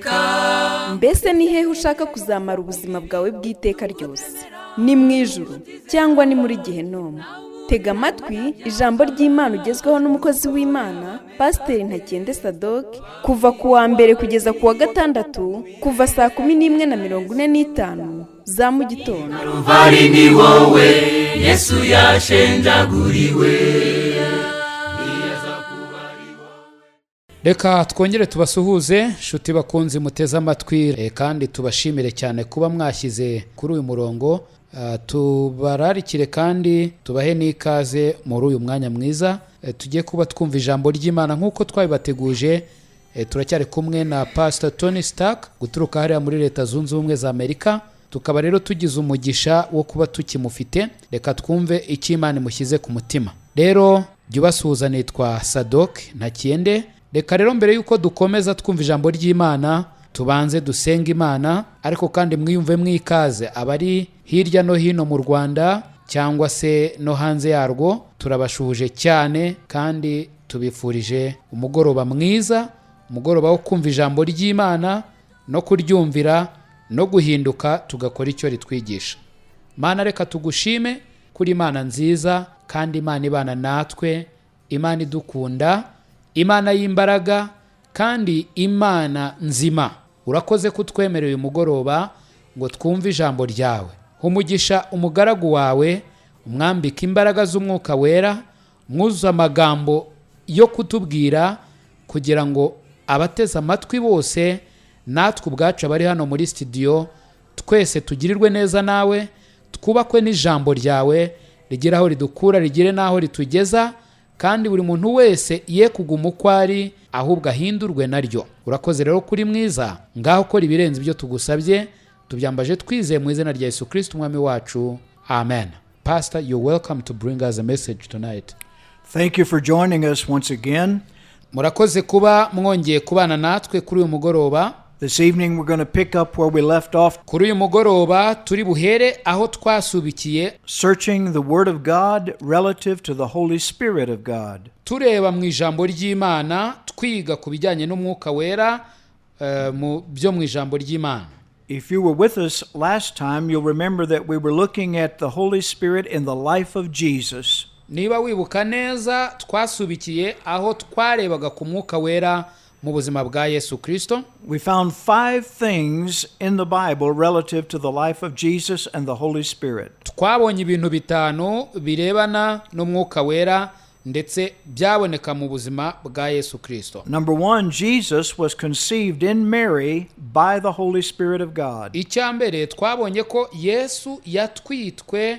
Iteka. Mbese ni hehe ushaka kuzamara ubuzima bwawe bw'iteka ryose? Ni mu ijuru cyangwa ni muri gehinomu? Tega amatwi ijambo ry'Imana ugezweho n'umukozi w'Imana, Pasiteri Ntakende Sadoke, kuva ku wa mbere kugeza ku wa gatandatu, kuva saa 11:45 za mu gitondo. Ruvari ni wowe Yesu yashenjaguriwe. Reka twongere tubasuhuze, nshuti bakunzi muteze amatwi, kandi tubashimire cyane kuba mwashyize kuri uyu murongo. Tubararikire kandi tubahe n'ikaze muri uyu mwanya mwiza tugiye kuba twumva ijambo ry'Imana nk'uko twabibateguje. Turacyari kumwe na Pastor Tony Stark guturuka hariya muri Leta Zunze Ubumwe za Amerika. Tukaba rero tugize umugisha wo kuba tukimufite. Reka twumve icyo Imana imushyize ku mutima. Rero jya ubasuhuza, nitwa Sadok Ntakiyende. Reka rero mbere y'uko dukomeza twumva ijambo ry'Imana, tubanze dusenga Imana. Ariko kandi mwiyumve mwikaze, abari hirya no hino mu Rwanda cyangwa se no hanze yarwo, turabashuhuje cyane kandi tubifurije umugoroba mwiza, umugoroba wo kumva ijambo ry'Imana no kuryumvira no guhinduka tugakora icyo ritwigisha. Mana, reka tugushime kuri Imana nziza kandi Imana ibana natwe, Imana idukunda, Imana y'imbaraga kandi Imana nzima. Urakoze kutwemerera uyu mugoroba ngo twumve ijambo ryawe. Humugisha umugaragu wawe, umwambike imbaraga z'Umwuka Wera, mwuzuze amagambo yo kutubwira, kugira ngo abateze amatwi bose natwe ubwacu abari hano muri studio twese tugirirwe neza nawe, twubakwe n'ijambo ryawe, rigire aho ridukura, rigire n'aho ritugeza, kandi buri muntu wese ye kuguma uko ari, ahubwo ahindurwe naryo. Urakoze rero kuri mwiza. Ngaho ukora ibirenze ibyo tugusabye. Tubyambaje twizeye mu izina rya Yesu Kirisiti Umwami wacu, amen. Pastor, you're welcome to bring us a message tonight. Thank you for joining us once again. Murakoze kuba mwongeye kubana natwe kuri uyu mugoroba. This evening we're going to pick up where we left off, Kuri uyu mugoroba turi buhere aho twasubikiye, searching the Word of God relative to the Holy Spirit of God. tureba mu ijambo ry'Imana, twiga ku bijyanye n'Umwuka Wera mu byo mu ijambo ry'Imana. If you were with us last time, you'll remember that we were looking at the Holy Spirit in the life of Jesus. Niba wibuka neza, twasubikiye aho twarebaga ku Mwuka Wera mu buzima bwa Yesu Kirisito. We found five things in the Bible relative to the life of Jesus and the Holy Spirit. Twabonye ibintu bitanu birebana n'Umwuka Wera ndetse byaboneka mu buzima bwa Yesu Kirisito. Number one, Jesus was conceived in Mary by the Holy Spirit of God. Icya mbere, twabonye ko Yesu yatwitwe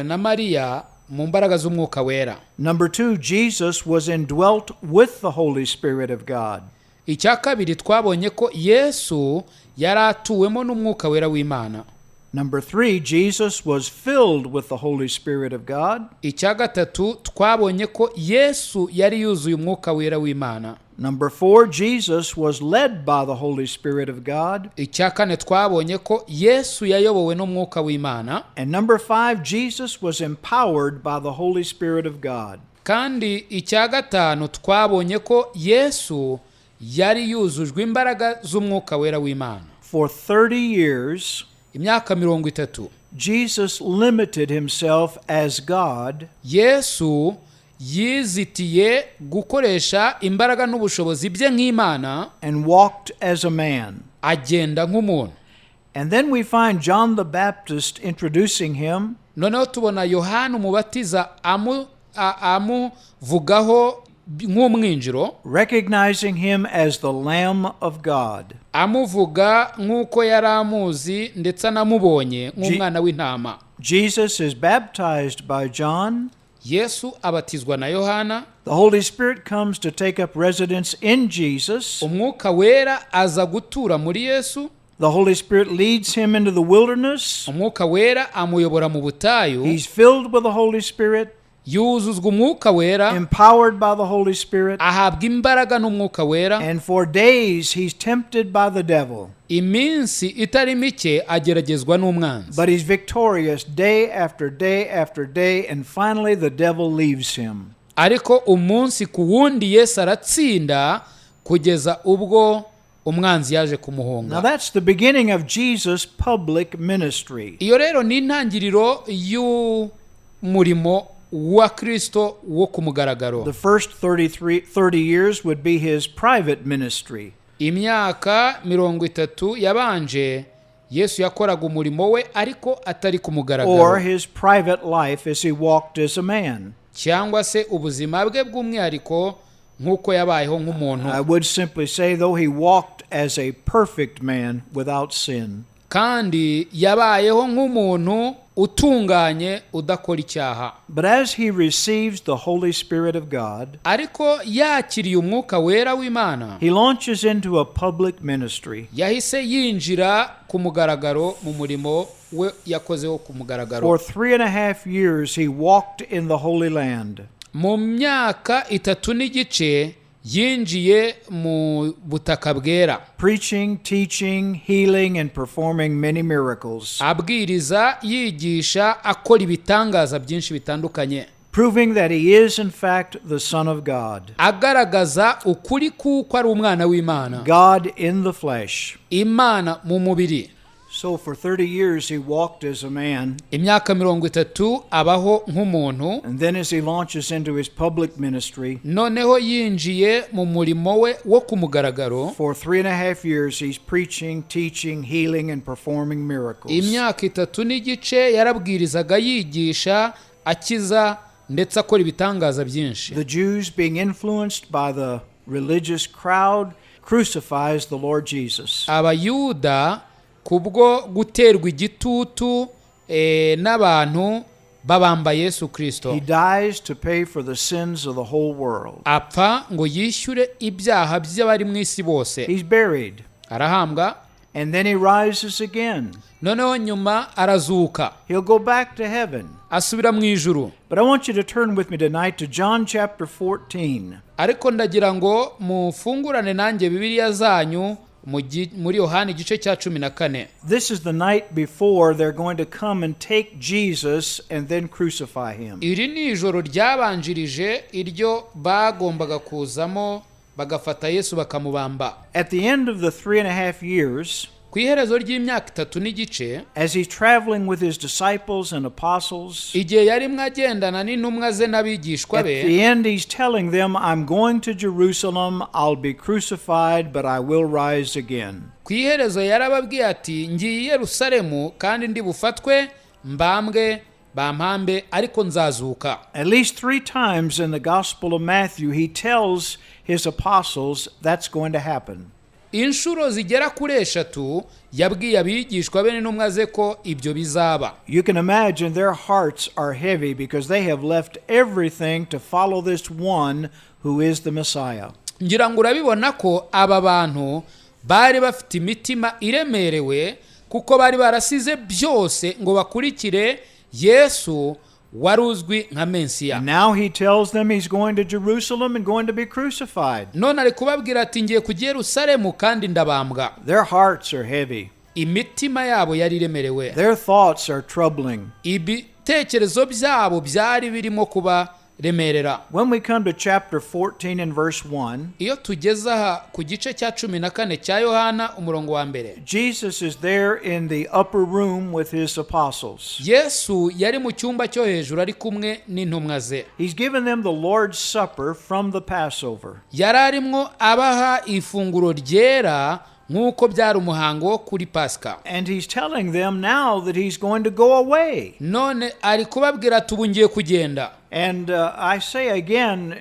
na Mariya mu mbaraga z'Umwuka Wera. Number two, Jesus was indwelt with the Holy Spirit of God. Icya kabiri, twabonye ko Yesu yari atuwemo n'Umwuka Wera w'Imana. Number three, Jesus was filled with the Holy Spirit of God. Icya gatatu, twabonye ko Yesu yari yuzuye Umwuka Wera w'Imana. Number four, Jesus was led by the Holy Spirit of God. Icya kane, twabonye ko Yesu yayobowe n'Umwuka w'Imana. And number five, Jesus was empowered by the Holy Spirit of God. Kandi icya gatanu, twabonye ko Yesu yari yuzujwe imbaraga z'Umwuka Wera w'Imana. For 30 years, Imyaka 30, Jesus limited himself as God Yesu yizitiye gukoresha imbaraga n'ubushobozi bye nk'Imana and walked as a man. agenda nk'umuntu. And then we find John the Baptist introducing him Noneho tubona Yohana Umubatiza amuvugaho nk'umwinjiro, recognizing him as the Lamb of God. amuvuga nk'uko yari amuzi ndetse anamubonye nk'umwana w'intama. Jesus is baptized by John. Yesu abatizwa na Yohana. The Holy Spirit comes to take up residence in Jesus. Umwuka Wera aza gutura muri Yesu. The Holy Spirit leads him into the wilderness. Umwuka Wera amuyobora mu butayu. He's filled with the Holy Spirit, Yuzuzwa Umwuka Wera, empowered by the Holy Spirit, ahabwa imbaraga n'Umwuka Wera. and for days he's tempted by the devil. Iminsi itari mike ageragezwa n'umwanzi. But he's victorious day after day after day, and finally the devil leaves him. Ariko umunsi ku wundi Yesu aratsinda kugeza ubwo Umwanzi yaje Now kumuhunga. that's the beginning of Jesus' public ministry. Iyo rero ni intangiriro y'umurimo wa Kristo wo ku mugaragaro. The first 33, 30 years would be his private ministry. Imyaka 30 yabanje Yesu yakoraga umurimo we ariko atari ku Or mugaragaro, his private life as he walked as a man. cyangwa se ubuzima bwe bw'umwihariko nk'uko yabayeho nk'umuntu. I would simply say, though, he walked as a perfect man without sin. Kandi yabayeho nk'umuntu utunganye udakora icyaha. But as he receives the Holy Spirit of God, Ariko yakiriye Umwuka Wera w'Imana, he launches into a public ministry. yahise yinjira ku mugaragaro mu murimo we yakozeho ku mugaragaro. For 3.5 years, he walked in the Holy Land. Mu myaka 3 n'igice yinjiye mu butaka bwera, preaching, teaching, healing, and performing many miracles, abwiriza, yigisha, akora ibitangaza byinshi bitandukanye, proving that he is, in fact, the Son of God, agaragaza ukuri kuko ari Umwana w'Imana, God in the flesh. Imana mu mubiri. So for 30 years, he walked as a man. Imyaka 30 abaho nk'umuntu. And then, as he launches into his public ministry, Noneho yinjiye mu murimo we wo ku mugaragaro, for 3.5 years, he's preaching, teaching, healing, and performing miracles. Imyaka 3 n'igice yarabwirizaga, yigisha, akiza ndetse akora ibitangaza byinshi. The Jews, being influenced by the religious crowd, crucifies the Lord Jesus. Abayuda kubwo guterwa igitutu n'abantu babamba Yesu Kirisito. He dies to pay for the sins of the whole world. Apfa ngo yishyure ibyaha by'abari mu isi bose. He's buried, Arahambwa. and then he rises again. Noneho nyuma arazuka. He'll go back to heaven. Asubira mu ijuru. But I want you to turn with me tonight to John chapter 14. Ariko ndagira ngo mufungurane nanjye Bibiliya zanyu muri Yohani igice cya 14. This is the night before they're going to come and take Jesus and then crucify him. Iri ni ijoro ryabanjirije iryo bagombaga kuzamo bagafata Yesu bakamubamba. At the end of the 3.5 years, Ku iherezo ry'imyaka 3 n'igice, as he's traveling with his disciples and apostles, igihe yarimo agendana n'intumwa ze n'abigishwa at be, the end he's telling them, "I'm going to Jerusalem, I'll be crucified, but I will rise again." ku iherezo yarababwiye ati: "Ngiye i Yerusalemu kandi ndi bufatwe mbambwe, bampambe, ariko nzazuka." At least three times in the Gospel of Matthew, he tells his apostles that's going to happen. Inshuro zigera kuri eshatu yabwiye abigishwa be n'intumwa ze ko ibyo bizaba. You can imagine their hearts are heavy because they have left everything to follow this one who is the Messiah. Ngira ngo urabibona ko aba bantu bari bafite imitima iremerewe kuko bari barasize byose ngo bakurikire Yesu wari uzwi nka Mensiya. And now he tells them he's going to Jerusalem and going to be crucified. None ari kubabwira ati: "Ngiye kujya i Yerusalemu kandi ndabambwa." Their hearts are heavy. Imitima yabo yari iremerewe. Their thoughts are troubling. Ibitekerezo byabo byari birimo kubaremerera. When we come to chapter 14 and verse 1, Iyo tugeze aha ku gice cya 14 cya Yohana, umurongo wa mbere, Jesus is there in the upper room with his apostles. Yesu yari mu cyumba cyo hejuru ari kumwe n'intumwa ze. He's given them the Lord's Supper from the Passover. Yari arimwo abaha ifunguro ryera nk'uko byari umuhango wo kuri Pasika. And he's telling them now that he's going to go away. None ari kubabwira ati: "Ubu ngiye kugenda." And I say again,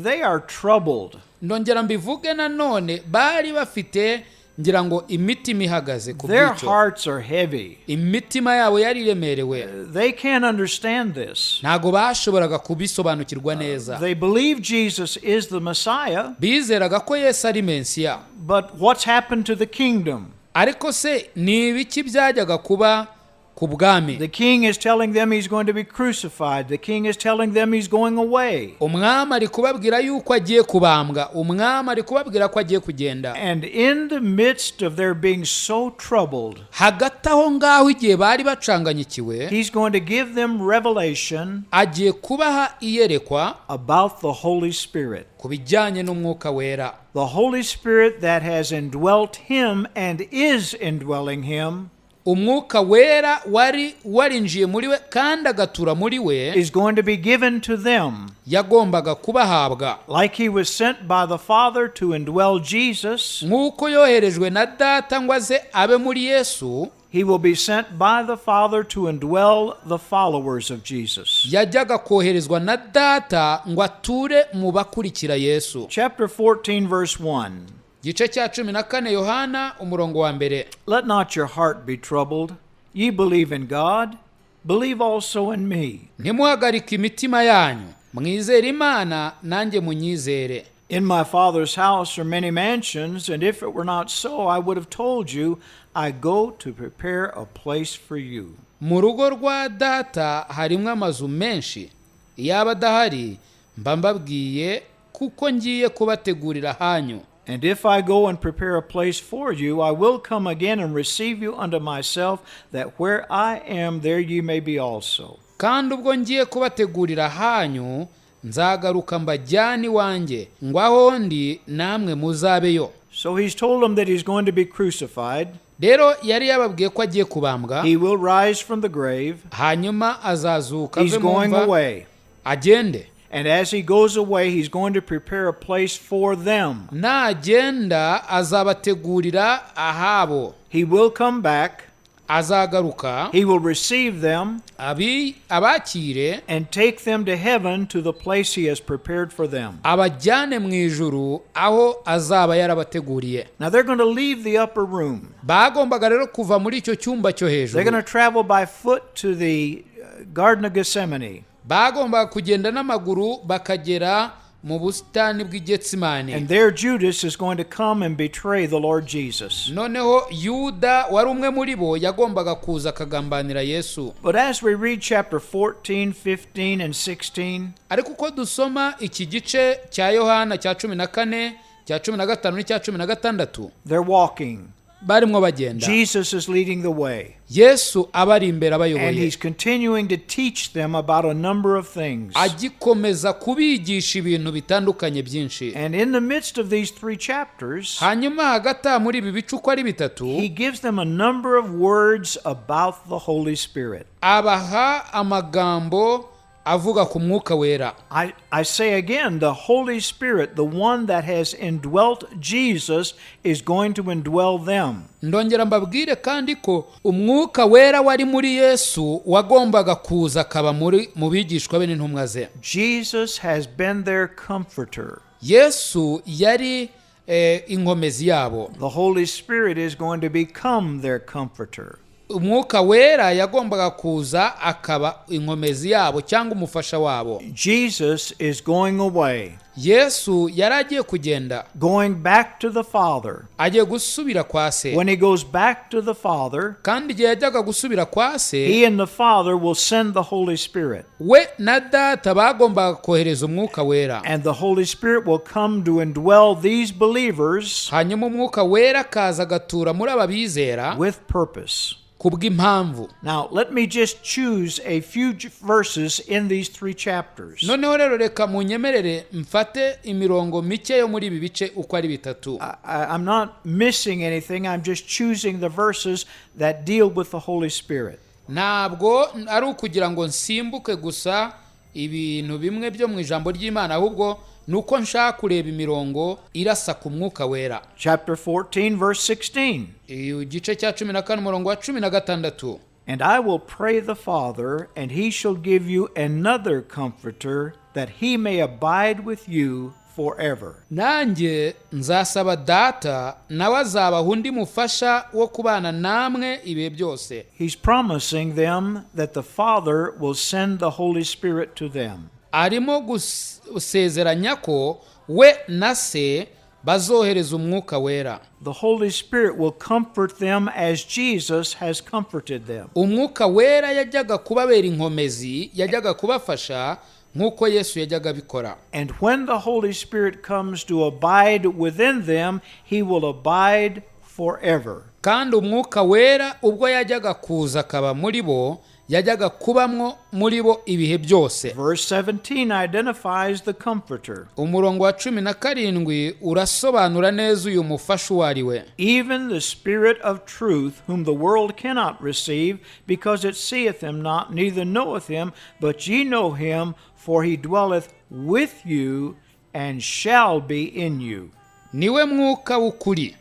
they are troubled. Ndongera mbivuge nanone, bari bafite ngira ngo imitima ihagaze ku Their bw'icyo. hearts are heavy. Imitima yabo yari iremerewe. They can't understand this. Ntabwo bashoboraga kubisobanukirwa neza. They believe Jesus is the Messiah, Bizeraga ko Yesu ari Mensiya, but what's happened to the kingdom? ariko se ni ibiki byajyaga kuba Ku bwami. The king is telling them he's going to be crucified. The king is telling them he's going away. Umwami ari kubabwira yuko agiye kubambwa, umwami ari kubabwira ko agiye kugenda. And in the midst of their being so troubled, Hagati aho ngaho, igihe bari bacanganyikiwe, he's going to give them revelation agiye kubaha iyerekwa about the Holy Spirit. Ku bijyanye n'Umwuka Wera. The Holy Spirit that has indwelt him and is indwelling him Umwuka Wera wari warinjiye muri we kandi agatura muri we is going to be given to them. yagombaga kubahabwa. Like he was sent by the Father to indwell Jesus, Nk'uko yoherejwe na Data ngo aze abe muri Yesu, he will be sent by the Father to indwell the followers of Jesus. yajyaga koherezwa na Data ngo ature mu bakurikira Yesu. Chapter 14, verse 1. Igice cya 14 Yohana, umurongo wa mbere. Let not your heart be troubled. Ye believe in God, believe also in me. Ntimuhagarike imitima yanyu, mwizere Imana, nanjye munyizere. In my Father's house are many mansions, and if it were not so, I would have told you, I go to prepare a place for you. Mu rugo rwa Data harimo amazu menshi, iyaba adahari mba mbabwiye, kuko ngiye kubategurira ahanyu. And if I go and prepare a place for you, I will come again and receive you unto myself, that where I am, there ye may be also. Kandi ubwo ngiye kubategurira ahanyu, nzagaruka mbajyane iwanjye, ngo aho ndi namwe muzabeyo. So he's told them that he's going to be crucified. Rero yari yababwiye ko agiye kubambwa. He will rise from the grave. Hanyuma azazuka He's ave mu going mva away. agende. And as he goes away, he's going to prepare a place for them. Nagenda azabategurira ahabo. He will come back. Azagaruka. He will receive them abi abakire and take them to heaven, to the place he has prepared for them. Abajyane mu ijuru aho azaba yarabateguriye. Now they're going to leave the upper room. Bagombaga rero kuva muri icyo cyumba cyo They're hejuru. going to travel by foot to the Garden of Gethsemane. Bagombaga kugenda n'amaguru bakagera mu busitani bw'Igetsimani. And there Judas is going to come and betray the Lord Jesus. Noneho Yuda wari umwe muri bo yagombaga kuza akagambanira Yesu. But as we read chapter 14, 15, and 16, Ariko uko dusoma iki gice cya Yohana cya 14, cya 15 n'icya 16, they're walking. Barimo bagenda. Jesus is leading the way. Yesu abari imbere And abayoboye. he's continuing to teach them about a number of things. Agikomeza kubigisha ibintu bitandukanye byinshi. And in the midst of these three chapters, Hanyuma hagati aha muri ibi bice uko ari bitatu, he gives them a number of words about the Holy Spirit. Abaha amagambo avuga ku Mwuka Wera. I say again, the Holy Spirit, the one that has indwelt Jesus, is going to indwell them. Ndongera mbabwire kandi ko Umwuka Wera wari muri Yesu wagombaga kuza akaba muri mu bigishwa be n'intumwa ze. Jesus has been their comforter. Yesu yari inkomezi yabo. The Holy Spirit is going to become their comforter. Umwuka Wera yagombaga kuza akaba inkomezi yabo cyangwa umufasha wabo. Jesus is going away, Yesu yari agiye kugenda, going back to the Father. Agiye gusubira kwa Se. When he goes back to the Father, Kandi igihe yajyaga gusubira kwa Se, he and the Father will send the Holy Spirit. we na Data bagombaga kohereza Umwuka Wera. And the Holy Spirit will come to indwell these believers Hanyuma Umwuka Wera akaza agatura muri aba bizera with purpose. Kubw'impamvu. Now, let me just choose a few verses in these three chapters. Noneho rero reka munyemerere mfate imirongo mike yo muri ibi bice uko ari bitatu. I'm not missing anything, I'm just choosing the verses that deal with the Holy Spirit. Ntabwo ari ukugira ngo nsimbuke gusa ibintu bimwe byo mu ijambo ry'Imana, ahubwo ni uko nshaka kureba imirongo irasa ku Mwuka Wera. Chapter 14, verse 16. Igice cya 14, umurongo wa 16. And I will pray the Father, and he shall give you another comforter, that he may abide with you forever. Nanjye nzasaba Data, nawe azabaha undi mufasha wo kubana namwe ibihe byose. He's promising them that the Father will send the Holy Spirit to them. Arimo gusezeranya ko we na Se Bazohereza Umwuka Wera. The Holy Spirit will comfort them as Jesus has comforted them. Umwuka Wera yajyaga kubabera inkomezi, yajyaga kubafasha nk'uko Yesu yajyaga abikora. And when the Holy Spirit comes to abide within them, he will abide forever. Kandi Umwuka Wera ubwo yajyaga kuza akaba muri bo, yajyaga kubamwo muri bo ibihe byose. Verse 17 identifies the Comforter. Umurongo wa 17 urasobanura neza uyu mufasha uwo ari we. Even the Spirit of truth, whom the world cannot receive, because it seeth him not, neither knoweth him, but ye know him, for he dwelleth with you and shall be in you. Niwe Mwuka w'ukuri.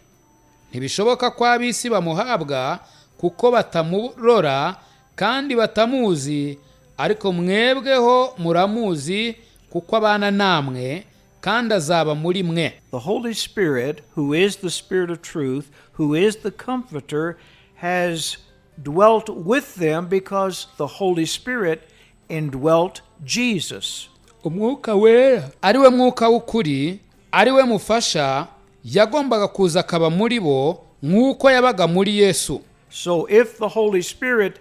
Ntibishoboka ko ab'isi bamuhabwa kuko batamurora kandi batamuzi, ariko mwebweho muramuzi kuko abana namwe kandi azaba muri mwe. The Holy Spirit, who is the Spirit of truth, who is the Comforter, has dwelt with them because the Holy Spirit indwelt Jesus. Umwuka Wera ari we Mwuka w'ukuri, ari we mufasha, yagombaga kuza akaba muri bo nk'uko yabaga muri Yesu. So if the Holy Spirit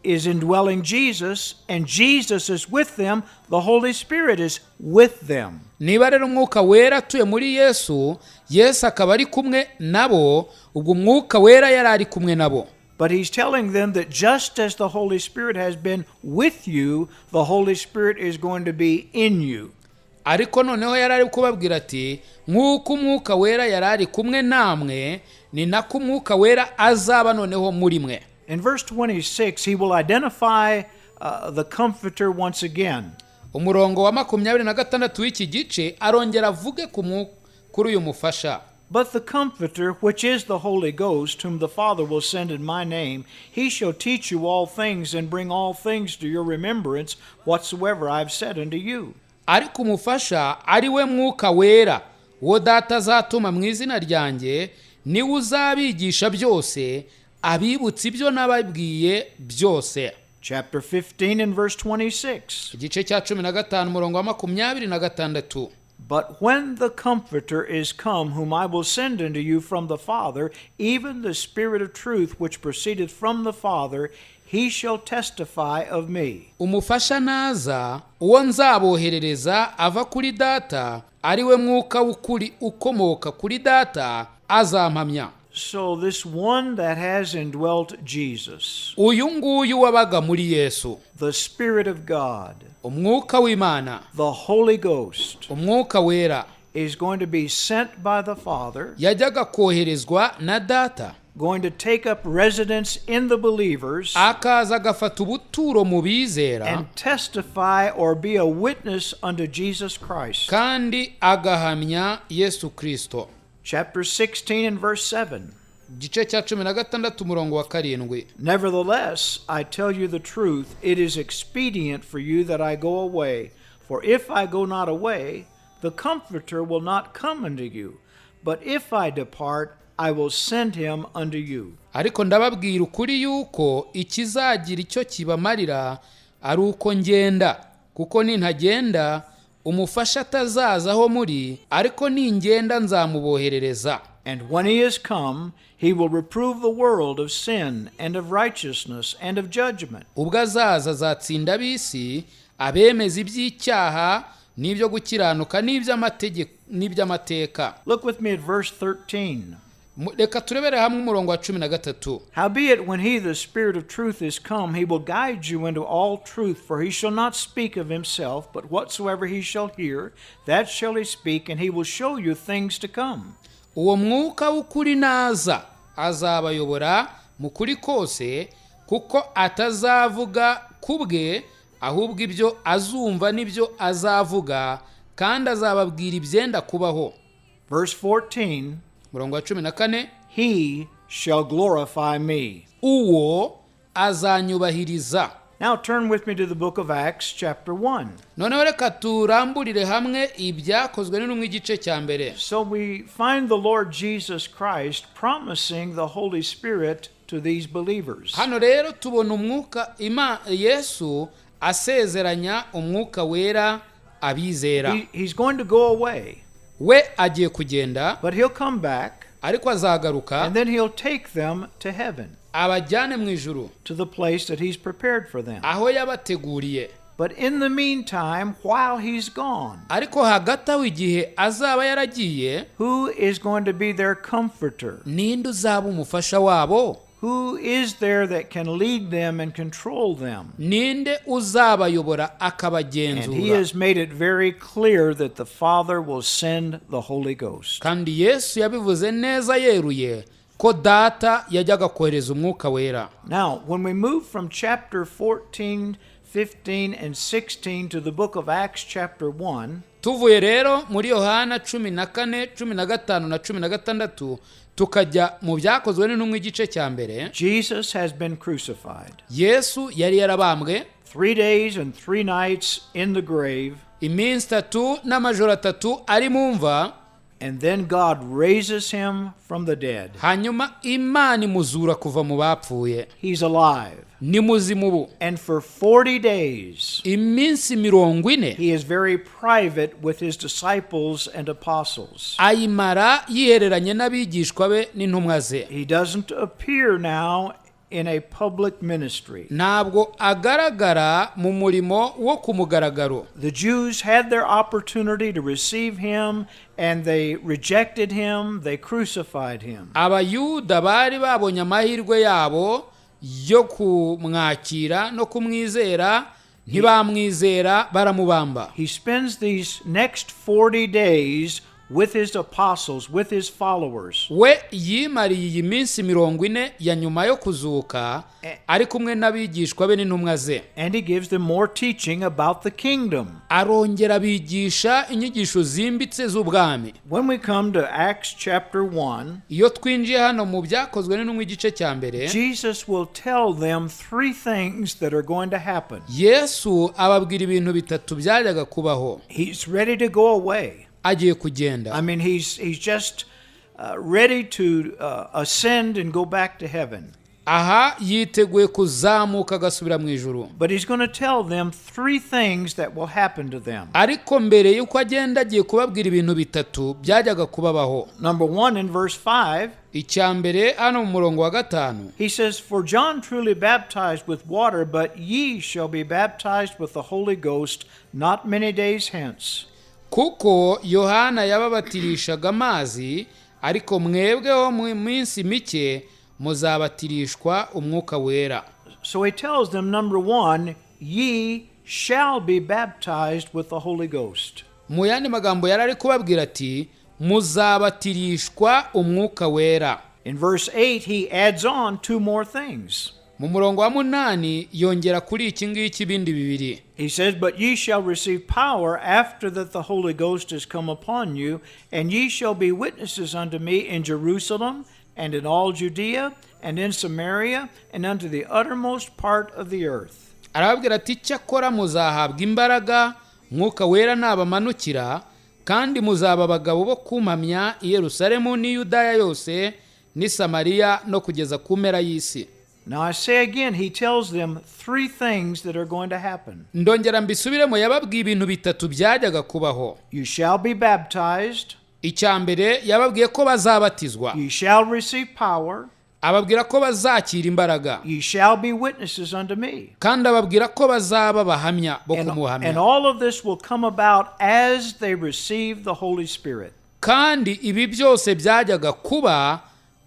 is indwelling Jesus and Jesus is with them, the Holy Spirit is with them. Niba rero Umwuka Wera atuye muri Yesu, Yesu akaba ari kumwe nabo, ubwo Umwuka Wera yari ari kumwe nabo. But he's telling them that just as the Holy Spirit has been with you, the Holy Spirit is going to be in you. Ariko noneho yari ari kubabwira ati nk'uko Umwuka Wera yari ari kumwe namwe, ni nako Umwuka Wera azaba noneho muri mwe. In verse 26, he will identify the Comforter once again. Umurongo wa 26 w'iki gice arongera avuge kuri uyu mufasha. But the Comforter, which is the Holy Ghost, whom the Father will send in my name, he shall teach you all things and bring all things to your remembrance whatsoever I have said unto you. Ariko umufasha ari we Mwuka Wera, uwo Data azatuma mu izina ryanjye, niwe uzabigisha byose, abibutsa ibyo nababwiye byose. Chapter 15 and verse 26. Igice cya 15, umurongo wa 26. But when the Comforter is come, whom I will send unto you from the Father, even the Spirit of truth which proceedeth from the Father, he shall testify of me. Umufasha naza, uwo nzaboherereza ava kuri Data, ari we Mwuka w'ukuri ukomoka kuri Data, azampamya. So, this one that has indwelt Jesus, Uyu nguyu wabaga muri Yesu, the Spirit of God, Umwuka w'Imana, the Holy Ghost, Umwuka Wera, is going to be sent by the Father, yajyaga koherezwa na Data, going to take up residence in the believers, akaza agafata ubuturo mu bizera, and testify or be a witness unto Jesus Christ. Kandi agahamya Yesu Kirisito. Chapter 16 and verse 7. Igice cya 16, umurongo wa 7. Nevertheless, I tell you the truth, it is expedient for you that I go away. For if I go not away, the Comforter will not come unto you. But if I depart, I will send him unto you. Ariko ndababwira ukuri yuko ikizagira icyo kibamarira ari uko ngenda, kuko nintagenda umufasha atazaza aho muri, ariko ningenda nzamuboherereza. And when he is come, he will reprove the world of sin and of righteousness and of judgment. Ubwo azaza azatsinda ab'isi, abemeza iby'icyaha n'ibyo gukiranuka n'iby'amateka. Look with me at verse 13. Reka turebere hamwe umurongo wa 13. Howbeit, when he, the Spirit of truth, is come, he will guide you into all truth, for he shall not speak of himself, but whatsoever he shall hear, that shall he speak, and he will show you things to come. Uwo Mwuka w'ukuri naza azabayobora mu kuri kose, kuko atazavuga ku bwe, ahubwo ibyo azumva nibyo azavuga, kandi azababwira ibyenda kubaho. Verse 14. Umurongo wa 14. He shall glorify me. Uwo azanyubahiriza. Now turn with me to the book of Acts, chapter 1. Noneho reka turamburire hamwe Ibyakozwe n'Intumwa, igice cya mbere. So we find the Lord Jesus Christ promising the Holy Spirit to these believers. Hano rero tubona Umwuka ima Yesu asezeranya Umwuka Wera abizera. He's going to go away. We agiye kugenda, but he'll come back, ariko azagaruka, and then he'll take them to heaven, abajyane mu ijuru, to the place that he's prepared for them. Aho yabateguriye. But in the meantime, while he's gone, Ariko hagati aho, igihe azaba yaragiye, who is going to be their comforter? Ninde uzaba umufasha wabo? Who is there that can lead them and control them? Ninde uzabayobora And he akabagenzura? has made it very clear that the Father will send the Holy Ghost. Kandi Yesu yabivuze neza yeruye ko Data yajyaga kohereza Umwuka Wera. Now, when we move from chapter 14, 15, and 16 to the book of Acts, chapter 1, Tuvuye rero muri Yohana 14, 15 na 16, tukajya mu Byakozwe n'Intumwa igice cya mbere, Jesus has been crucified. Yesu yari yarabambwe. 3 days and 3 nights in the grave, Iminsi 3 n'amajoro 3 ari mu mva. And then God raises him from the dead. Hanyuma Imana imuzura kuva mu bapfuye. He's alive. Ni muzima ubu. And for 40 days, Iminsi 40 he is very private with his disciples and apostles. Ayimara yihereranye n'abigishwa be n'intumwa ze. He doesn't appear now in a public ministry. Ntabwo agaragara mu murimo wo ku mugaragaro. The Jews had their opportunity to receive him, and they rejected him, they crucified him. Abayuda bari babonye amahirwe yabo yo kumwakira no kumwizera, ntibamwizera, baramubamba. He spends these next 40 days with his apostles, with his followers. We yimariye iyi minsi 40 ya nyuma yo kuzuka ari kumwe n'abigishwa be n'intumwa ze. And he gives them more teaching about the kingdom. Arongera abigisha inyigisho zimbitse z'ubwami. When we come to Acts chapter 1, Iyo twinjiye hano mu Byakozwe n'Intumwa igice cya mbere, Jesus will tell them three things that are going to happen. Yesu ababwira ibintu bitatu byajyaga kubaho. He's ready to go away. Agiye kugenda. I mean, he's just ready to ascend and go back to heaven. Aha yiteguye kuzamuka agasubira mu ijuru. But he's going to tell them three things that will happen to them. Ariko mbere y'uko agenda, agiye kubabwira ibintu bitatu byajyaga kubabaho. Number one, in verse 5, Icya mbere, hano mu murongo wa 5, he says, "For John truly baptized with water, but ye shall be baptized with the Holy Ghost not many days hence." Kuko Yohana yababatirishaga amazi, ariko mwebweho mu minsi mike muzabatirishwa Umwuka Wera. So he tells them, number one, ye shall be baptized with the Holy Ghost. Mu yandi magambo yari ari kubabwira ati: muzabatirishwa Umwuka Wera. In verse 8, he adds on two more things. Mu murongo wa 8 yongera kuri iki ngiki ibindi bibiri. He says, "But ye shall receive power after that the Holy Ghost is come upon you, and ye shall be witnesses unto me in Jerusalem, and in all Judea, and in Samaria, and unto the uttermost part of the earth." Arababwira ati: cyakora muzahabwa imbaraga Mwuka Wera nabamanukira, kandi muzaba abagabo bo kumpamya i Yerusalemu n'i Yudaya yose n'i Samariya no kugeza ku mpera y'isi. Now I say again, he tells them three things that are going to happen. Ndongera mbisubiremo, yababwiye ibintu bitatu byajyaga kubaho. You shall be baptized, Icya mbere, yababwiye ko bazabatizwa. Ye shall receive power, Ababwira ko bazakira imbaraga. Ye shall be witnesses unto me. Kandi ababwira ko bazaba abahamya bo kumuhamya. And all of this will come about as they receive the Holy Spirit. Kandi ibi byose byajyaga kuba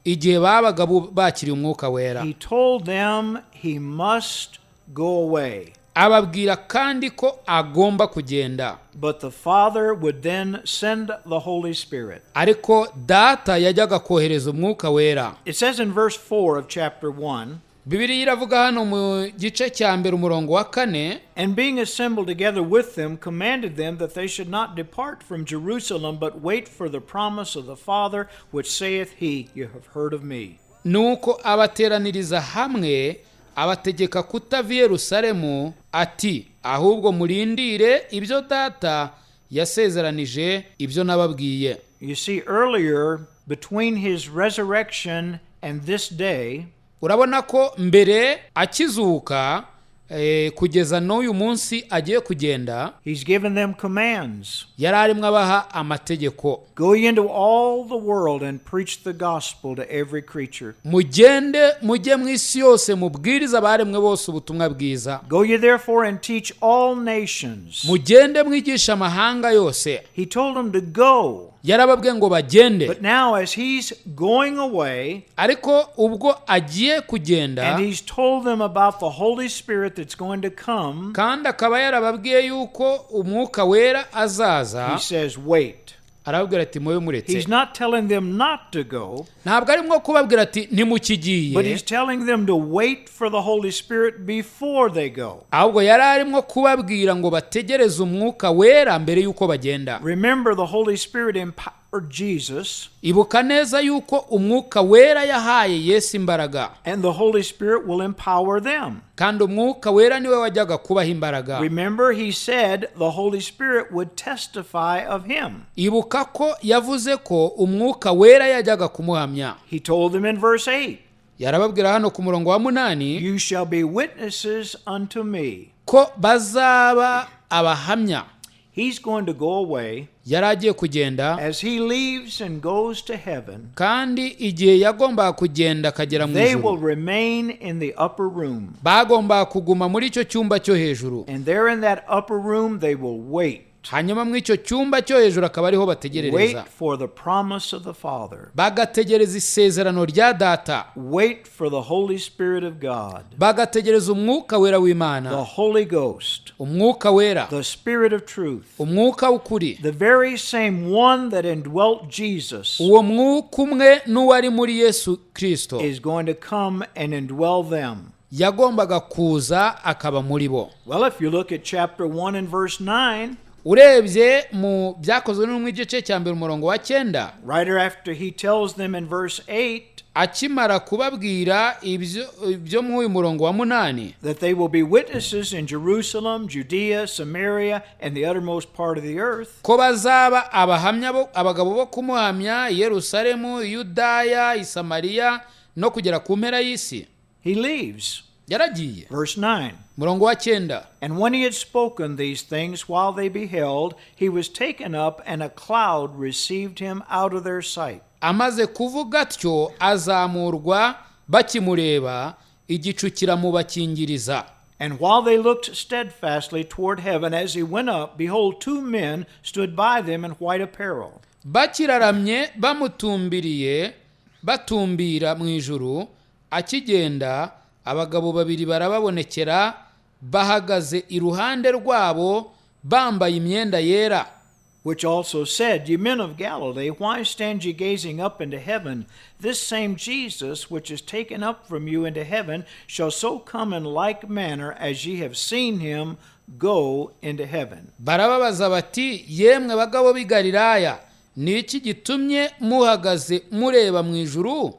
igihe babaga bakiriye Umwuka Wera. He told them he must go away. Ababwira kandi ko agomba kugenda. But the Father would then send the Holy Spirit. Ariko Data yajyaga kohereza Umwuka Wera. It says in verse 4 of chapter 1, Bibiliya iravuga hano mu gice cya mbere umurongo wa 4, "And being assembled together with them, commanded them that they should not depart from Jerusalem, but wait for the promise of the Father, which saith he, You have heard of me." Nuko abateraniriza hamwe, abategeka kutava i Yerusalemu, ati: ahubwo murindire ibyo Data yasezeranije, ibyo nababwiye. You see, earlier, between his resurrection and this day, Urabona ko mbere akizuka, Kugeza n'uyu munsi agiye kugenda, he's given them commands. Yari arimo abaha amategeko. Go ye into all the world and preach the gospel to every creature. Mugende mujye mu isi yose mubwirize abaremwe bose ubutumwa bwiza. Go ye therefore and teach all nations. Mugende mwigisha amahanga yose. He told them to go. Yarababwiye ngo bagende. But now, as he's going away, Ariko ubwo agiye kugenda, and he's told them about the Holy Spirit that's going to come, kandi akaba yarababwiye yuko Umwuka Wera azaza, he says, "Wait." arababwira ati mube muretse. He's not telling them not to go, Ntabwo arimo kubabwira ati ntimukigiye, but he's telling them to wait for the Holy Spirit before they go. Ahubwo yari arimo kubabwira ngo bategereze Umwuka Wera mbere y'uko bagenda. Remember, the Holy Spirit empowered Jesus, Ibuka neza yuko Umwuka Wera yahaye Yesu imbaraga, and the Holy Spirit will empower them. Kandi Umwuka Wera niwe wajyaga kubaha imbaraga. Remember, he said the Holy Spirit would testify of him. Ibuka ko yavuze ko Umwuka Wera yajyaga kumuhamya. He told them in verse 8, Yarababwira hano ku murongo wa 8, "You shall be witnesses unto me." ko bazaba abahamya. He's going to go away. Yari agiye kugenda. As he leaves and goes to heaven, Kandi igihe yagombaga kugenda akagera mu they will ijuru, remain in the upper room. Bagombaga kuguma muri icyo cyumba cyo hejuru. And there in that upper room, they will wait. Hanyuma muri icyo cyumba cyo hejuru akaba ariho bategerereza. Wait for the promise of the Father. Bagategereza isezerano rya Data. Wait for the Holy Spirit of God, Bagategereza Umwuka Wera w'Imana, the Holy Ghost, Umwuka Wera, the Spirit of truth, Umwuka w'ukuri, the very same one that indwelt Jesus uwo Mwuka umwe n'uwari muri Yesu Kirisito is going to come and indwell them. Yagombaga kuza akaba muri bo. Well, if you look at chapter 1 and verse 9, Urebye mu Byakozwe n'Intumwa igice cya 1 umurongo wa 9, right after he tells them in verse 8 akimara kubabwira ibyo muri uyu murongo wa 8, that they will be witnesses in Jerusalem, Judea, Samaria, and the uttermost part of the earth, ko bazaba abahamya bo, abagabo bo kumuhamya i Yerusalemu, Yudaya, Isamariya no kugera ku mpera y'isi, he leaves. Yaragiye. Verse 9. Murongo wa 9. And when he had spoken these things while they beheld, he was taken up, and a cloud received him out of their sight. Amaze kuvuga atyo azamurwa bakimureba, igicu kiramubakingiriza. And while they looked steadfastly toward heaven as he went up, behold, two men stood by them in white apparel, Bakiraramye bamutumbiriye batumbira mu ijuru akigenda, abagabo babiri barababonekera bahagaze iruhande rwabo bambaye imyenda yera, which also said, "Ye men of Galilee, why stand ye gazing up into heaven? This same Jesus, which is taken up from you into heaven, shall so come in like manner as ye have seen him go into heaven." Barababaza bati yemwe bagabo b'i Galilaya, ni iki gitumye muhagaze mureba mu ijuru?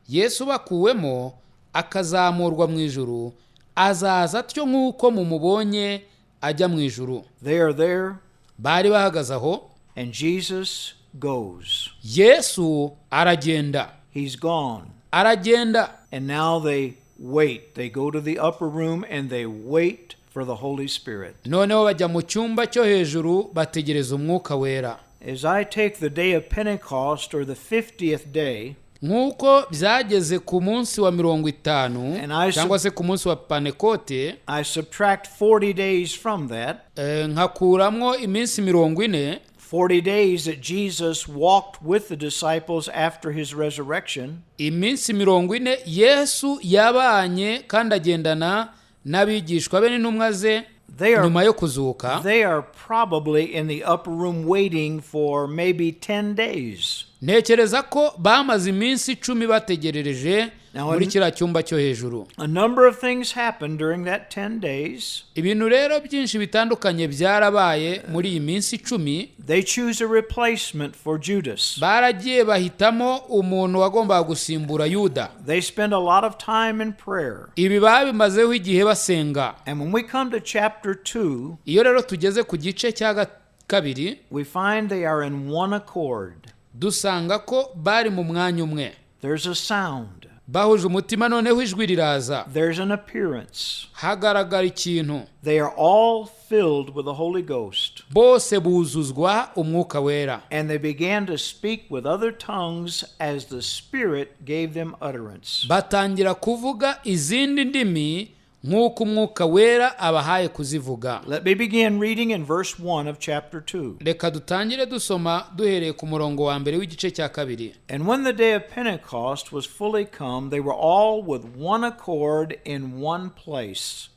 Yesu bakuwemo akazamurwa mu ijuru azaza atyo nk'uko mumubonye ajya mu ijuru. They are there, Bari bahagaze aho, and Jesus goes. Yesu aragenda. He's gone. Aragenda. And now they wait. They go to the upper room and they wait for the Holy Spirit. Noneho bajya mu cyumba cyo hejuru bategereza Umwuka Wera. As I take the day of Pentecost or the 50th day, Nk'uko byageze ku munsi wa 50 And I cyangwa se ku munsi wa Panekote, I subtract 40 days from that. Nkakuramwo iminsi 40, 40 days that Jesus walked with the disciples after his resurrection. Iminsi 40 Yesu yabanye kandi agendana n'abigishwa be n'intumwa ze nyuma yo kuzuka, They are probably in the upper room waiting for maybe 10 days. Ntekereza ko bamaze iminsi 10 bategerereje Now, muri kiriya cyumba cyo hejuru. A number of things happened during that 10 days. Ibintu rero byinshi bitandukanye byarabaye muri iyi minsi 10. They choose a replacement for Judas. Baragiye bahitamo umuntu wagombaga gusimbura Yuda. They spend a lot of time in prayer. Ibi babimazeho igihe basenga. And when we come to chapter 2, Iyo rero tugeze ku gice cya 2, we find they are in one accord. Dusanga ko bari mu mwanya umwe. There's a sound. Bahuje umutima, noneho ijwi riraza. There's an appearance. Hagaragara ikintu. They are all filled with the Holy Ghost. Bose buzuzwa Umwuka Wera. And they began to speak with other tongues as the Spirit gave them utterance. Batangira kuvuga izindi ndimi nk'uko Umwuka Wera abahaye kuzivuga. Let me begin reading in verse 1 of chapter 2. Reka dutangire dusoma duhereye ku murongo wa mbere w'igice cya kabiri. And when the day of Pentecost was fully come, they were all with one accord in one place.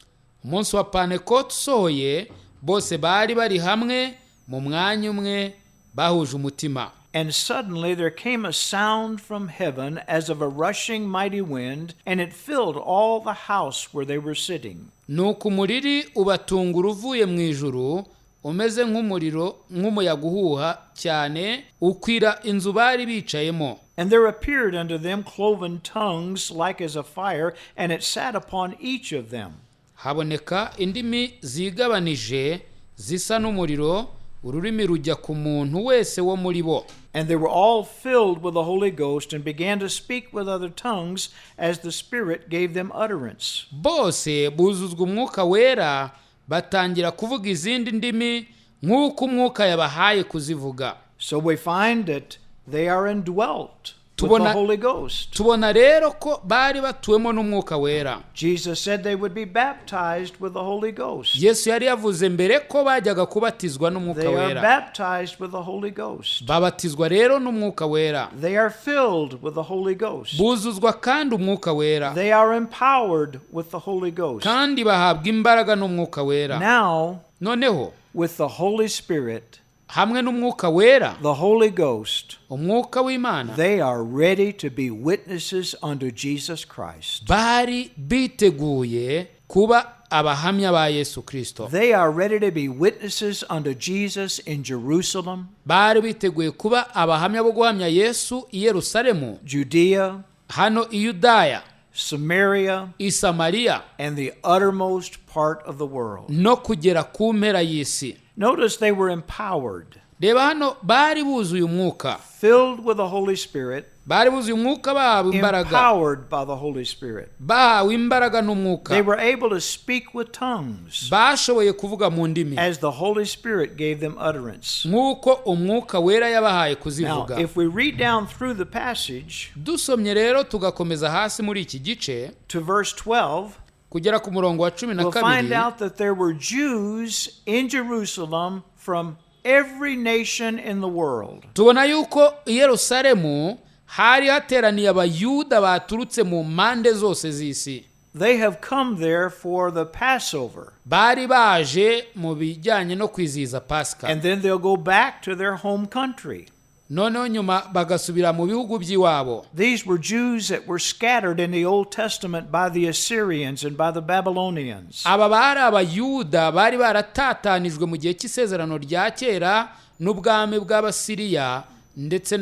Umunsi wa Pantekote usohoye, bose bari bari hamwe mu mwanya umwe bahuje umutima. And suddenly there came a sound from heaven as of a rushing mighty wind, and it filled all the house where they were sitting. Nuko umuriri ubatungura uvuye mu ijuru umeze nk'umuriro nk'umuyaga uhuha cyane, ukwira inzu bari bicayemo. And there appeared unto them cloven tongues like as of fire, and it sat upon each of them. Haboneka indimi zigabanije zisa n'umuriro, ururimi rujya ku muntu wese wo muri bo. And they were all filled with the Holy Ghost, and began to speak with other tongues as the Spirit gave them utterance. Bose buzuzwa Umwuka Wera, batangira kuvuga izindi ndimi nk'uko Umwuka yabahaye kuzivuga. So we find that they are indwelt with the Holy Ghost. Tubona rero ko bari batuwemo n'Umwuka Wera. Jesus said they would be baptized with the Holy Ghost. Yesu yari yavuze mbere ko bajyaga kubatizwa n'Umwuka They are Wera. baptized with the Holy Ghost. Babatizwa rero n'Umwuka Wera. They are filled with the Holy Ghost. Buzuzwa kandi Umwuka Wera. They are empowered with the Holy Ghost. Kandi bahabwa imbaraga n'Umwuka Wera. Now, Noneho, with the Holy Spirit, hamwe n'Umwuka Wera, the Holy Ghost, Umwuka w'Imana, they are ready to be witnesses unto Jesus Christ. Bari biteguye kuba abahamya ba Yesu Kirisito. They are ready to be witnesses unto Jesus in Jerusalem, Bari biteguye kuba abahamya bo guhamya Yesu i Yerusalemu, Judea, hano i Yudaya, Samaria, i Samariya, and the uttermost part of the world. No kugera ku mpera y'isi. Notice they were empowered, Reba hano, bari buzuye Umwuka, filled with the Holy Spirit, bari buzuye Umwuka, bahawe imbaraga, empowered by the Holy Spirit. Bahawe imbaraga n'Umwuka. They were able to speak with tongues Bashoboye kuvuga mu ndimi as the Holy Spirit gave them utterance. nk'uko Umwuka Wera yabahaye Now, kuzivuga. if we read down through the passage Dusomye rero tugakomeza hasi muri iki gice to verse 12, kugera ku murongo wa cumi na we'll kabiri, find out that there were Jews in Jerusalem from every nation in the world. Tubona yuko i Yerusalemu hari hateraniye Abayuda baturutse mu mpande zose z'isi. They have come there for the Passover, Bari baje mu bijyanye no kwizihiza Pasika, and then they'll go back to their home country. Noneho nyuma bagasubira mu bihugu by'iwabo. These were Jews that were scattered in the Old Testament by the Assyrians and by the Babylonians. Aba bari Abayuda bari baratatanijwe mu gihe cy'Isezerano rya Kera n'ubwami bw'Abasiriya ndetse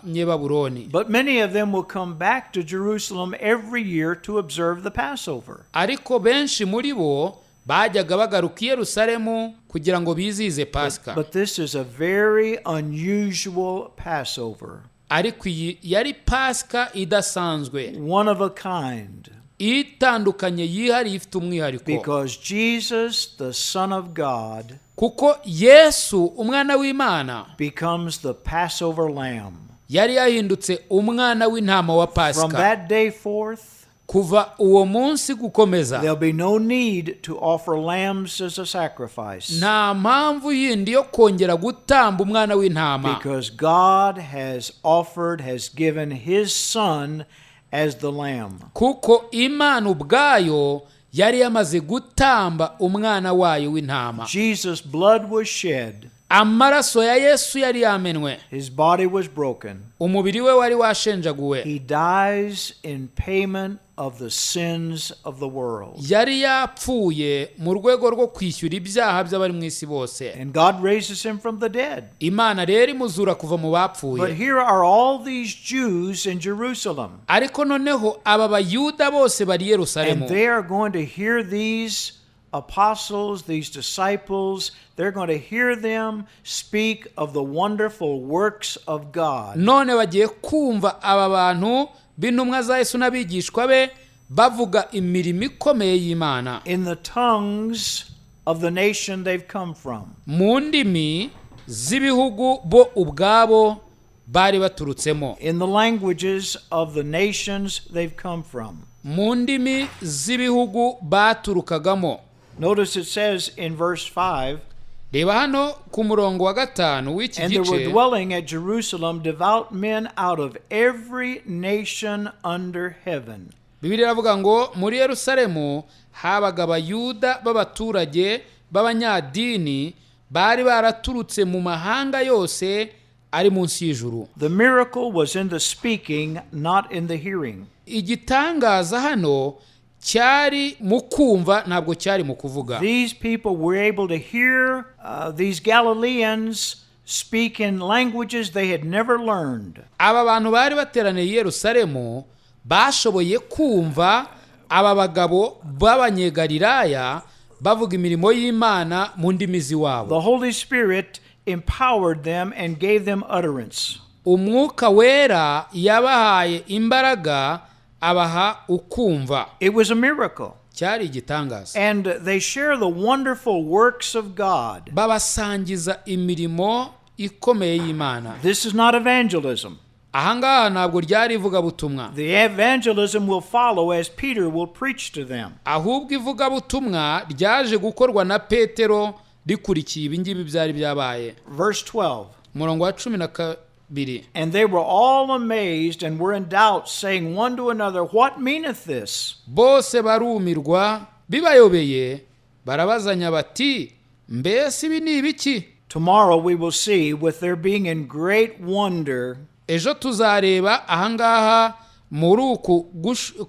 n'Abanyebaburoni. But many of them will come back to Jerusalem every year to observe the Passover. Ariko benshi muri bo bajyaga bagaruka i Yerusalemu kugira ngo bizihize Pasika. But this is a very unusual Passover, Ariko iyi yari Pasika idasanzwe, one of a kind, itandukanye, yihariye, ifite umwihariko, because Jesus, the Son of God, kuko Yesu umwana w'Imana becomes the Passover lamb. yari yahindutse umwana w'intama wa From Pasika. that day forth, Kuva uwo munsi gukomeza, there'll be no need to offer lambs as a sacrifice nta mpamvu yindi yo kongera gutamba umwana w'intama, because God has offered, has given His Son as the lamb. Kuko Imana ubwayo yari yamaze gutamba umwana wayo w'intama. Jesus' blood was shed, Amaraso ya Yesu yari yamenwe, His body was broken. Umubiri we wari washenjaguwe. He dies in payment of the sins of the world. Yari yapfuye mu rwego rwo kwishyura ibyaha by'abari mu isi bose. And God raises him from the dead. Imana rero imuzura kuva mu bapfuye. But here are all these Jews in Jerusalem. Ariko noneho aba Bayuda bose bari i Yerusalemu. And they are going to hear these apostles, these disciples, they're going to hear them speak of the wonderful works of God. None bagiye kumva aba bantu b'intumwa za Yesu n'abigishwa be bavuga imirimo ikomeye y'Imana in the tongues of the nation they've come from. Mu ndimi z'ibihugu bo ubwabo bari baturutsemo. In the languages of the nations they've come from. Mu ndimi z'ibihugu baturukagamo. Notice it says in verse 5, Reba hano ku murongo wa 5 w'iki "And there were gice. dwelling at Jerusalem devout men out of every nation under heaven." Bibiliya iravuga ngo muri Yerusalemu habaga Abayuda b'abaturage b'abanyadini bari baraturutse mu mahanga yose ari munsi y'ijuru. The miracle was in the speaking, not in the hearing. Igitangaza hano cyari mu kumva, ntabwo cyari mu kuvuga. These people were able to hear these Galileans speak in languages they had never learned. Aba bantu bari bateraniye i Yerusalemu bashoboye kumva aba bagabo b'Abanyegalilaya bavuga imirimo y'Imana mu ndimi z'iwabo. The Holy Spirit empowered them and gave them utterance. Umwuka Wera yabahaye imbaraga, abaha ukumva. It was a miracle. Cyari igitangaza. And they share the wonderful works of God. Babasangiza imirimo ikomeye y'Imana. This is not evangelism. Ahangaha ntabwo ryari ivugabutumwa. The evangelism will follow as Peter will preach to them. Ahubwo ivugabutumwa ryaje gukorwa na Petero rikurikiye ibingibi byari byabaye. Verse 12. Umurongo wa 12. "And they were all amazed and were in doubt, saying one to another, 'What meaneth this?'" Bose barumirwa bibayobeye, barabazanya bati: "Mbese ibi ni ibiki?" Tomorrow we will see, with their being in great wonder, Ejo tuzareba ahangaha muri uku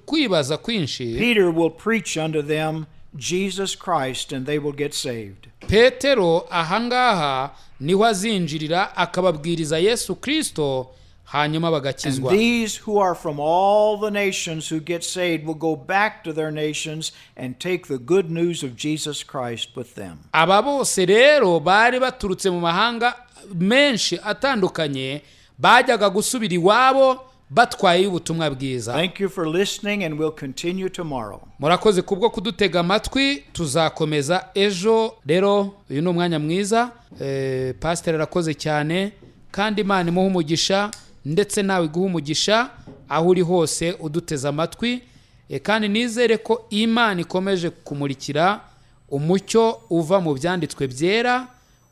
kwibaza kwinshi, Peter will preach unto them Jesus Christ, and they will get saved. Petero ahangaha niho azinjirira akababwiriza Yesu Kirisito, hanyuma And bagakizwa. these who are from all the nations who get saved will go back to their nations and take the good news of Jesus Christ with them. Aba bose rero bari baturutse mu mahanga menshi atandukanye bajyaga gusubira iwabo batwaye ubutumwa bwiza. Thank you for listening, and we'll continue tomorrow. Murakoze kubwo kudutega amatwi, tuzakomeza ejo. Rero uyu ni umwanya mwiza. Pasiteri arakoze cyane, kandi Imana imuhe umugisha, ndetse nawe iguhe umugisha aho uri hose uduteze amatwi. Kandi nizere ko Imana ikomeje kumurikira umucyo uva mu byanditswe byera,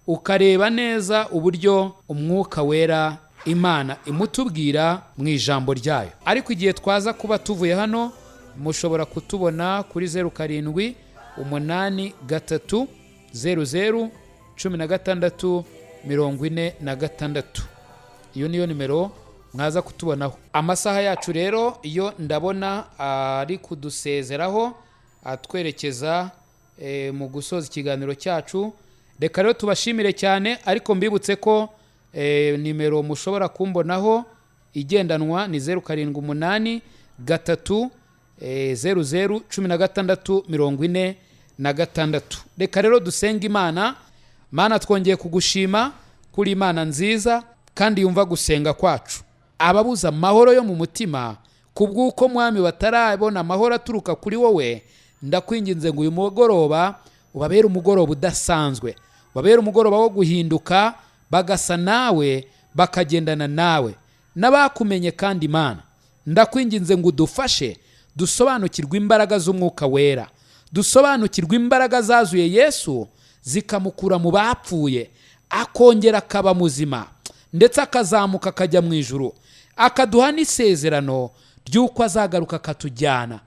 ukareba neza uburyo Umwuka Wera Imana imutubwira mu ijambo ryayo. Ariko igihe twaza kuba tuvuye hano, mushobora kutubona kuri 0783001646. Iyo niyo nimero mwaza kutubonaho. Amasaha yacu rero iyo ndabona ari kudusezeraho, atwerekeza mu gusoza ikiganiro cyacu. Reka rero tubashimire cyane, ariko mbibutse ko nimero mushobora kumbonaho igendanwa ni 0783001646. Reka rero dusenge Imana. Mana, twongeye kugushima kuri Imana nziza kandi yumva gusenga kwacu. Ababuza amahoro yo mu mutima kubw'uko, Mwami, batarabona amahoro aturuka kuri wowe, ndakwinginze ngo uyu mugoroba ubabere umugoroba udasanzwe, ubabere umugoroba wo guhinduka bagasa nawe, bakagendana nawe n'abakumenye. Kandi Imana, ndakwinginze ngo udufashe dusobanukirwe imbaraga z'Umwuka Wera, dusobanukirwe imbaraga zazuye Yesu zikamukura mu bapfuye, akongera akaba muzima, ndetse akazamuka akajya mu ijuru, akaduha n'isezerano ry'uko azagaruka akatujyana.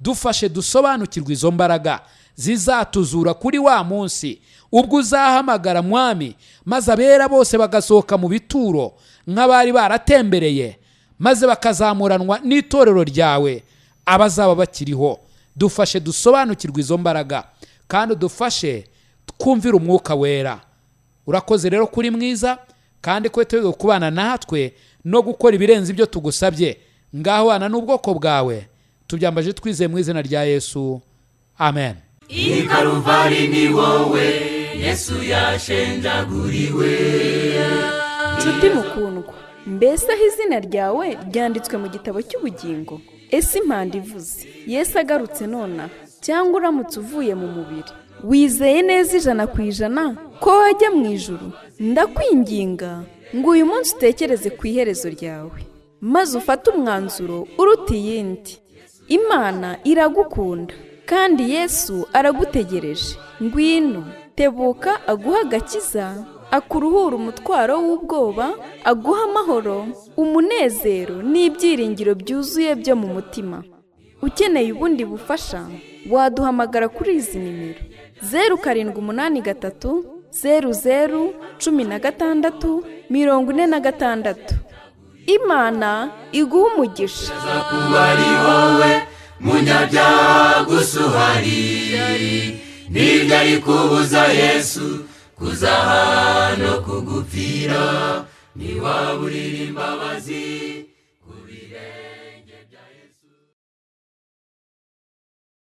Dufashe dusobanukirwe izo mbaraga zizatuzura kuri wa munsi ubwo uzahamagara, Mwami, maze abera bose bagasohoka mu bituro nk'abari baratembereye, maze bakazamuranwa n'itorero ryawe abazaba bakiriho. Dufashe dusobanukirwe izo mbaraga, kandi udufashe twumvire Umwuka Wera. Urakoze rero kuri mwiza, kandi ko witeguye kubana natwe no gukora ibirenze ibyo tugusabye. Ngaho bana n'ubwoko bwawe, tubyambaje twizeye mu izina rya Yesu, amen. I Karuvari ni wowe Yesu yashenjaguriwe. Nshuti mukundwa. Mbese aho izina ryawe ryanditswe mu gitabo cy'ubugingo? Ese impanda ivuze Yesu agarutse nonaha, cyangwa uramutse uvuye mu mubiri, wizeye neza 100% ko wajya mu ijuru? Ndakwinginga ngo uyu munsi utekereze ku iherezo ryawe, maze ufate umwanzuro uruta iyindi. Imana iragukunda kandi Yesu aragutegereje. Ngwino, tebuka aguhe agakiza, akuruhura umutwaro w'ubwoba, aguha amahoro, umunezero n'ibyiringiro byuzuye byo mu mutima. Ukeneye ubundi bufasha, waduhamagara kuri izi nimero: 0783 00 16 46. Imana iguha umugisha. Kuba ari wowe munyabyaha gusa uhari, nibyo ari kubuza Yesu kuzaha no kugupfira, ntiwaburira imbabazi.